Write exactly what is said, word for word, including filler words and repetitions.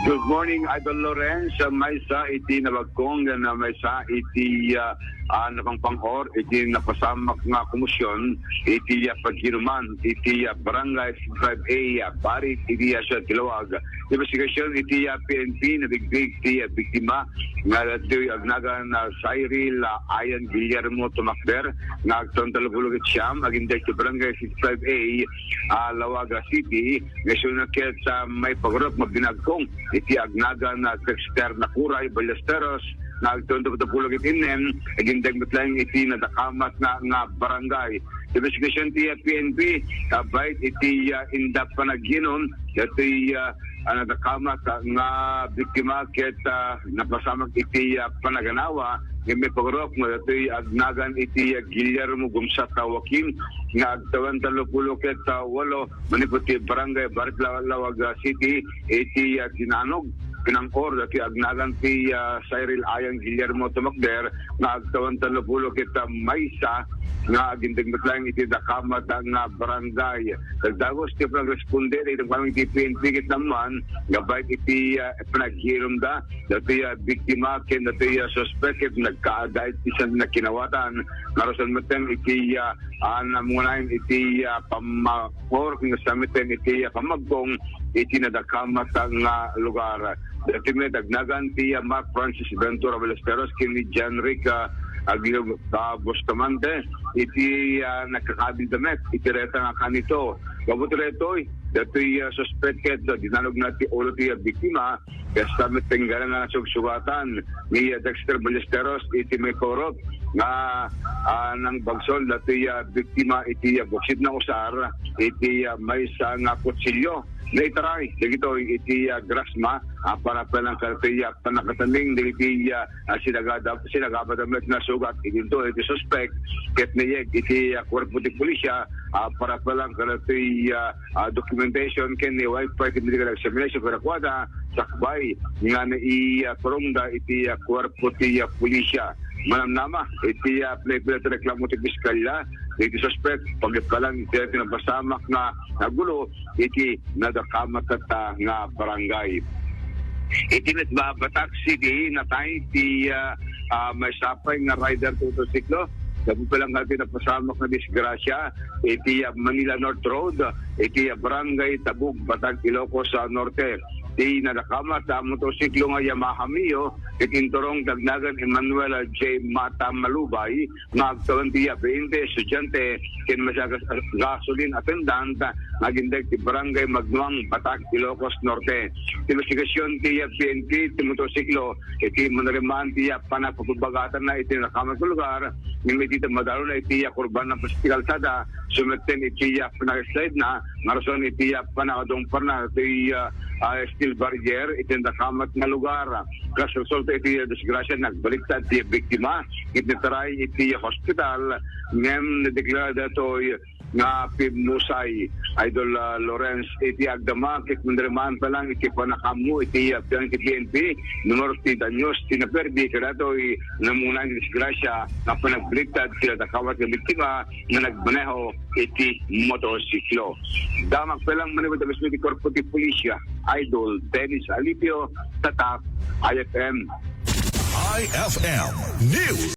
Good morning, Idol Lawrence. Ah, maysa iti nabagkong, ah, maysa iti, ah, ah, napangpang-or iti napasamak nga komosion iti, ah, pagginuman iti, ah, Barangay five A, ah, Barit iti, ah, siyudad ti Laoag. Investigasyon iti, ah, P N P, nabigbig ti, ah, biktima nga datoy agnagan, ah, Cyril, ah, Ayan Guillermo Tumakder nga agtawen tallopulo ket siam, agindeg ti Barangay five A, ah, Laoag City, nga isu na ket, ah, maipagurop nga binagkong iti agnagan, ah, Dexter Nakuray Ballesteros nga agtawen tapno pulo ket innem, agindeg met laeng iti nadakamat nga, nga barangay. Investigasyon ti, ah, P N P, ah, baet iti, ah, inda panagginom, datoy, ah, ah, nadakamat, ah, nga biktima ket, ah, napasamak iti, ah, panaganawa, nga maipagurop nga datoy agnagan iti, ah, Guillermo Gumsat Joaquin nga agtawen tallopulo ket, ah, walo, manipud ti Barangay Barit La-, Laoag, ah, City, iti, ah, dinanog, pinang-or datoy agnagan ti, ah, Cyril Ayan Guillermo Tumakder nga agtawen tallopulo ket, ah, maysa nga agindeg met laeng iti dakamat nga barangay. Dagdagus ti panagresponde iti pamati ti P N P ket naman nga baet iti, ah, panagginomda datoy, ah, biktima ken datoy, ah, suspek ket nagkaada iti saan nga kinawatan. Narusan met iti, ah, ah, namunay iti, ah, pamma-, or kung sa met iti, ah, pamagkong iti nadakamat nga lugar. Dati met agnagan ti, ah, Mark Francis Ventura Ballesteros ken ni Janric, ah, Aguirre, ah, Bustamante iti, ah, nagkakabilda met iti reta nga kanito. Gapu daytoy, datoy, ah, suspek ket, ah, dinanogna ti ulo ti, ah, biktima, kasta met ti ingganan nga nasugsugatan ni, ah, Dexter Ballesteros iti maipagurop nga, ah, nangbagsol datoy, ah, biktima iti, ah, buksit nga usar iti, ah, maysa nga kutsilio. Naitaray dagitoy iti, ah, grasma, ah, para pay lang kadatoy, ah, pannakataming dagiti, ah, ah, sinagada-, sinagabada met nga sugat idinto iti suspek ket nayeg iti, ah, kuerpo ti pulisya, ah, para pay lang kadatoy, ah, ah, documentation ken ni wifi ken medical examination kadakuada sakbay nga naiturongda iti, ah, kuerpo ti, ah, pulisya. Manamnama iti, ah, pinapilit reklamo ti piskalya iti suspek, pagpalang iti napasamak nga nagulo iti nadakamat nga barangay. Iti met Batak City, natay ti, ah, ah, maysa pay nga rider ti motorsiklo. Gapu pay lang iti napasamak nga disgrasya iti, ah, Manila North Road, iti, ah, Barangay Tabug, Batak, Ilocos, ah, Norte. Ti nadakamat a motorsiklo nga Yamaha Mio, iti inturong ti agnagan Emmanuel J. Mata Malubay, nga agtawen ti, ah, bainte estudiante ken maysa a gas-, gasoline attendant nga agindeg ti Barangay Magnuang, Batak, Ilocos Norte. Ti investigasyon ti, ah, P N P, ti motorsiklo iti manarimaan ti, ah, panagpabagatanna iti nadakamat nga lugar, ngem iti madalona iti, ah, kurban nga kalsada, sumetten iti, ah, panag-slide na, nga rason iti, ah, panangadungparna iti, ah, ah, steel barrier iti nadakamat nga lugar. Kas resulta iti, ah, disgrasya, nagbaliktad ti biktima, ket naitaray iti, ah, hospital, ngem nadeklara daytoy nga pimmusay. Idol, ah, Lawrence, iti agdama ket manarimaan pay lang iti panakaammo iti, ah, biag ti P N P, numero ti danyos ti naperdi kadatoy namunay nga disgrasya nga panagbaliktad ti nadakamat nga biktima nga nagmaneho iti motorsiklo. Damag pay lang manipud a mismo iti kuerpo ti pulisya, Idol Dennis Alipio, Tatak, I F M. I F M News.